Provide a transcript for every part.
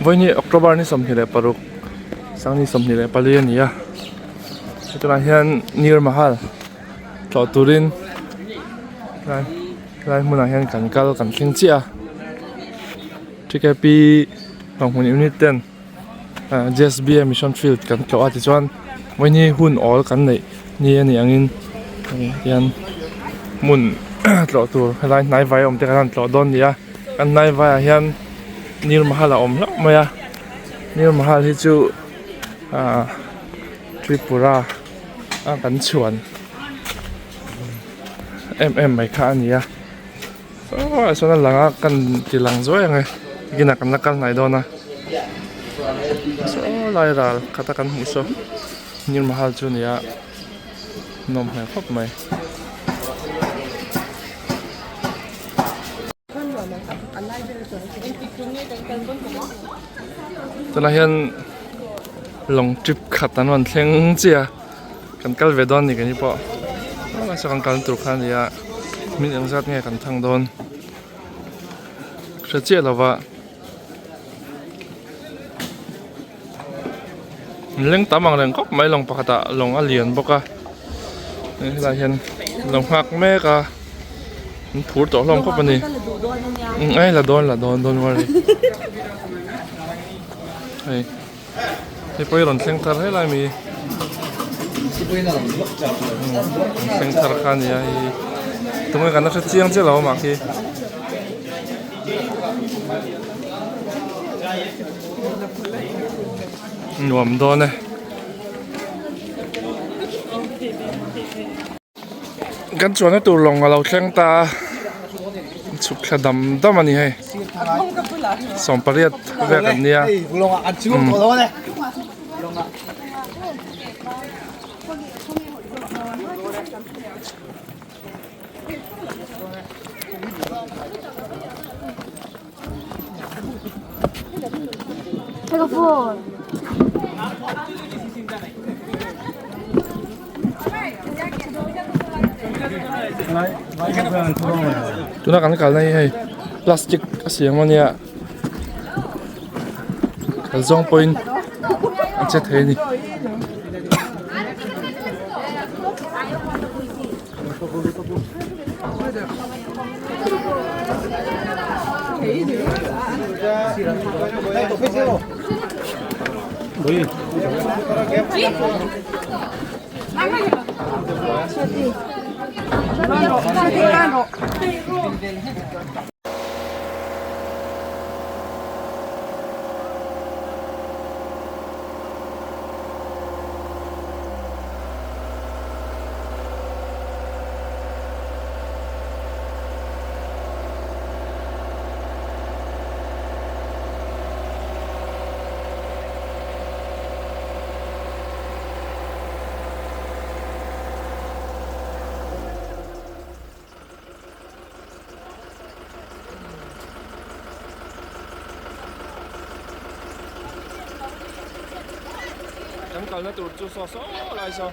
Vawiin hi October ni 26 Sangni 24 a ni a hetlaiah hian Neer Mahal tlawh turin helai helai hmunah hian kan kal kan thleng chiah a TKP Hlawhhmun unit ten J_S_B mission field kan tlawh a tichuan vawiin hi hun awl kan neih ni a nih angin hian hmun tlawh tur helai hnai vai awm te khan an tlawh dawn a ni a kan hnai vaiah hian Neer Mahal a awm hlauh mai a Neer Mahal hi chu ahh Tripura a kan chhuan em em mai kha a ni a saw sawn a lang a kan ti lang zuai ang e kinah kan la kal hnai dawn a saw lai ral khat a kan hmuh saw Neer Mahal chu a ni a nawm hmel khawp mai. Tunah hian lawng trip khat an rawn thleng chiah a kan kal ve dawn a ni keini pawh nasa kan kalna tur kha a ni a min engzat nge kan thang dawn hre chiah lova leng tam ang reng khawp mai lawng pakhatah lawng a lian bawk a helaiah hian lo nghak mek a an phur tawh hlawm khawp a ni ai la dawn la dawn don't worry hei hei pawh hi rawn thleng thar helai mi thleng thar kha a ni a hei tunge kan la hre chiang chiah lo a mah khi. Nuam dawn e. Kan chuanna tur lawng a lo thleng ta a, chhuk thla dam dam a ni hei. 18 vel kan nia. Tuna kan kalna hi hei plastic a siam a nia kal zawng pawhin a che thei a ni. Kan kalna tur chu saw saw lai saw.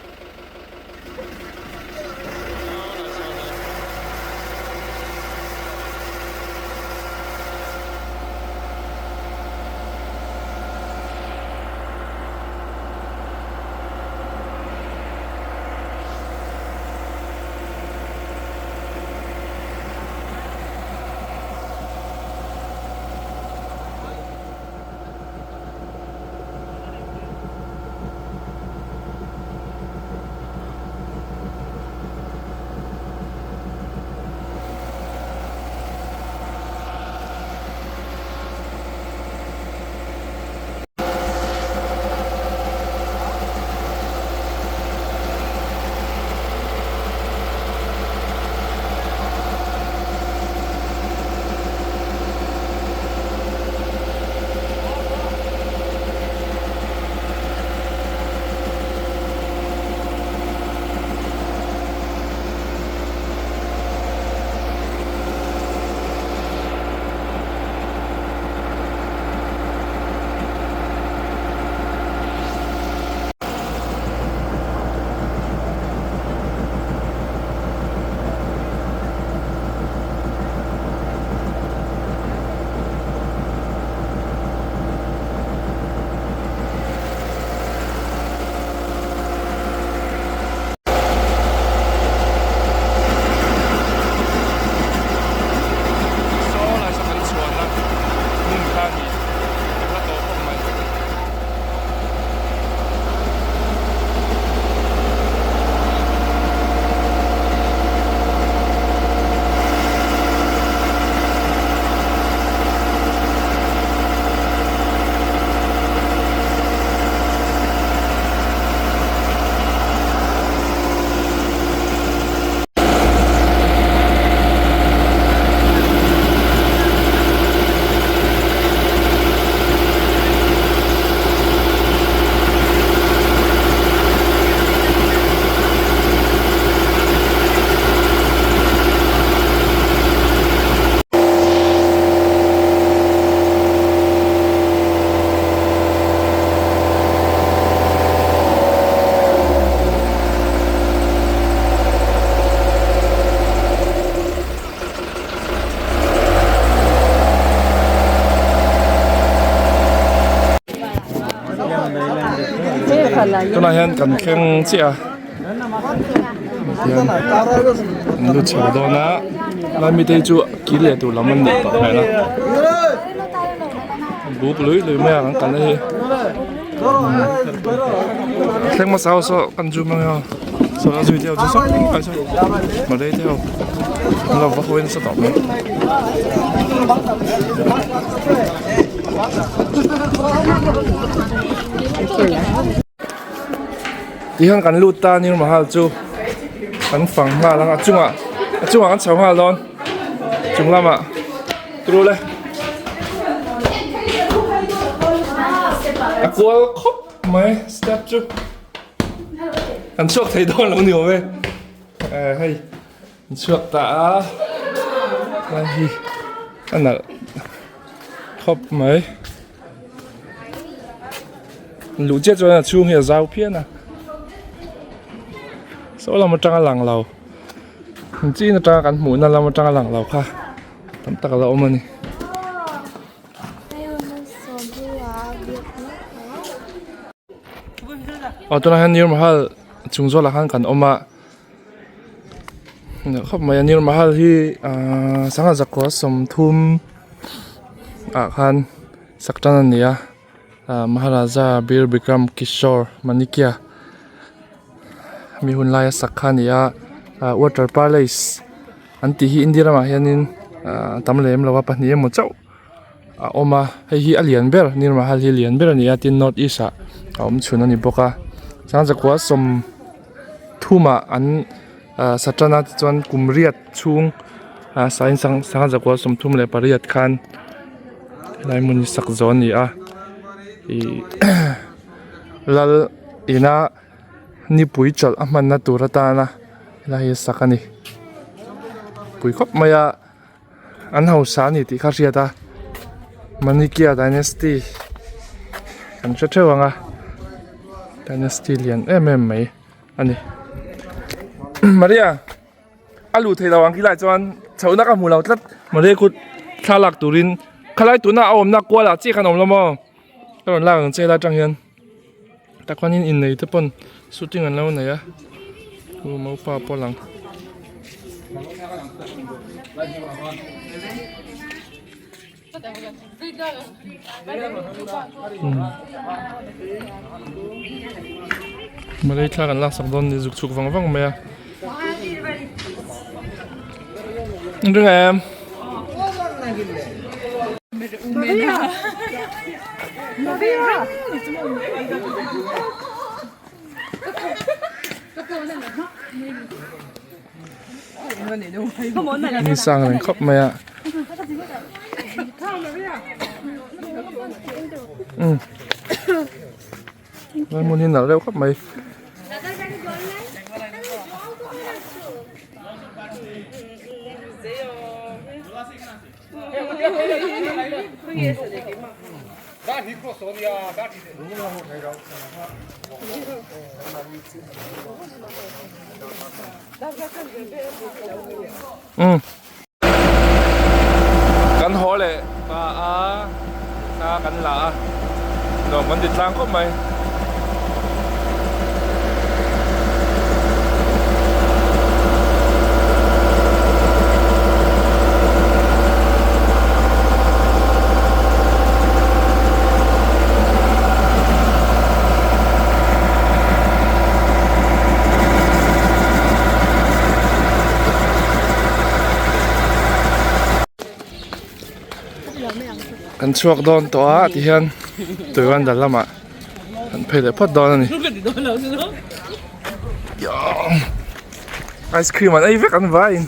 Tunah hian kan thleng chiah a tihian an lut chho dawn a lai mite hi chu kil leh tur lam an nih tawh hmel a buk lui lui mai a kan kalna hi thleng hmasa ho saw kan zoom ang emaw saw a zui te ho chu saw ai saw malay te ho an lo va hawi nasa tawh mai. Tihian kan lut ta Nir Mahal chu kan fang nghal ang a chungah a chungah kan chho nghal dawn chung lamah turu le a kual khawp mai step chu kan chhuak thei dawn lo ni awm e hei. An chhuak ta a lai hi a nalh khawp mai luh chiah chuan a chhung hi a zau phian a saw lam atanga lang lo an chin atanga kan hmuhna lam atanga lang lo kha tam tak a la awm a ni. Aw tunah hian Nirmahal chung zawlah khan kan awm a khawp mai a Nirmahal hi ahh sangha zakua 30 ah khan sak tan a ni a ahh Maharaja Bir Bikram Kishore Manikya mi hun laia sak kha a ni a ah water palace an tih hi India ramah hianin ahh tam lem lo a pahnih emaw chauh. a awm a hei hi a lian ber Nirmahal hi a lian ber a ni a tin north east ah a awm chhun a ni bawk a chuan zakua 30 ah an ah sa tan a tichuan kum riat chhung ah sain sangha zakua 38 khan helai hmun hi sak zawh a ni a ih lal ina nipui chawlh a hmanna tur atana helai hi sak a ni pui khawp mai a. An hausa a ni tih kha hriat a Manikya dynasty kan hre theuh ang a dynasty lian em em mai a ni Maria a luh theih loh ang khi lai chuan chhohna ka hmu lo tlat Maria kut thla lak turin khalai tuna a awmna kual ah chiah khan a awm lo maw ka rawn lak ang che lai atang hian tah khuanin innei te pawn shooting an lo nei a chu mopa pawh a lang. Malay thla kan laksak dawn ni zuk chhuk vang vang mai a ring em. Ni sang reng khawp mai a umm lai hmun hi nalh reuh khawp mai. Umm kan haw leh ta a thla kan la a nuam kan ti tlang khawp mai. Kan chhuak dawn tawh a tihian Tuiwanda lamah kan phei leh phawt dawn a ni. Ice cream an ei vek an vaiin.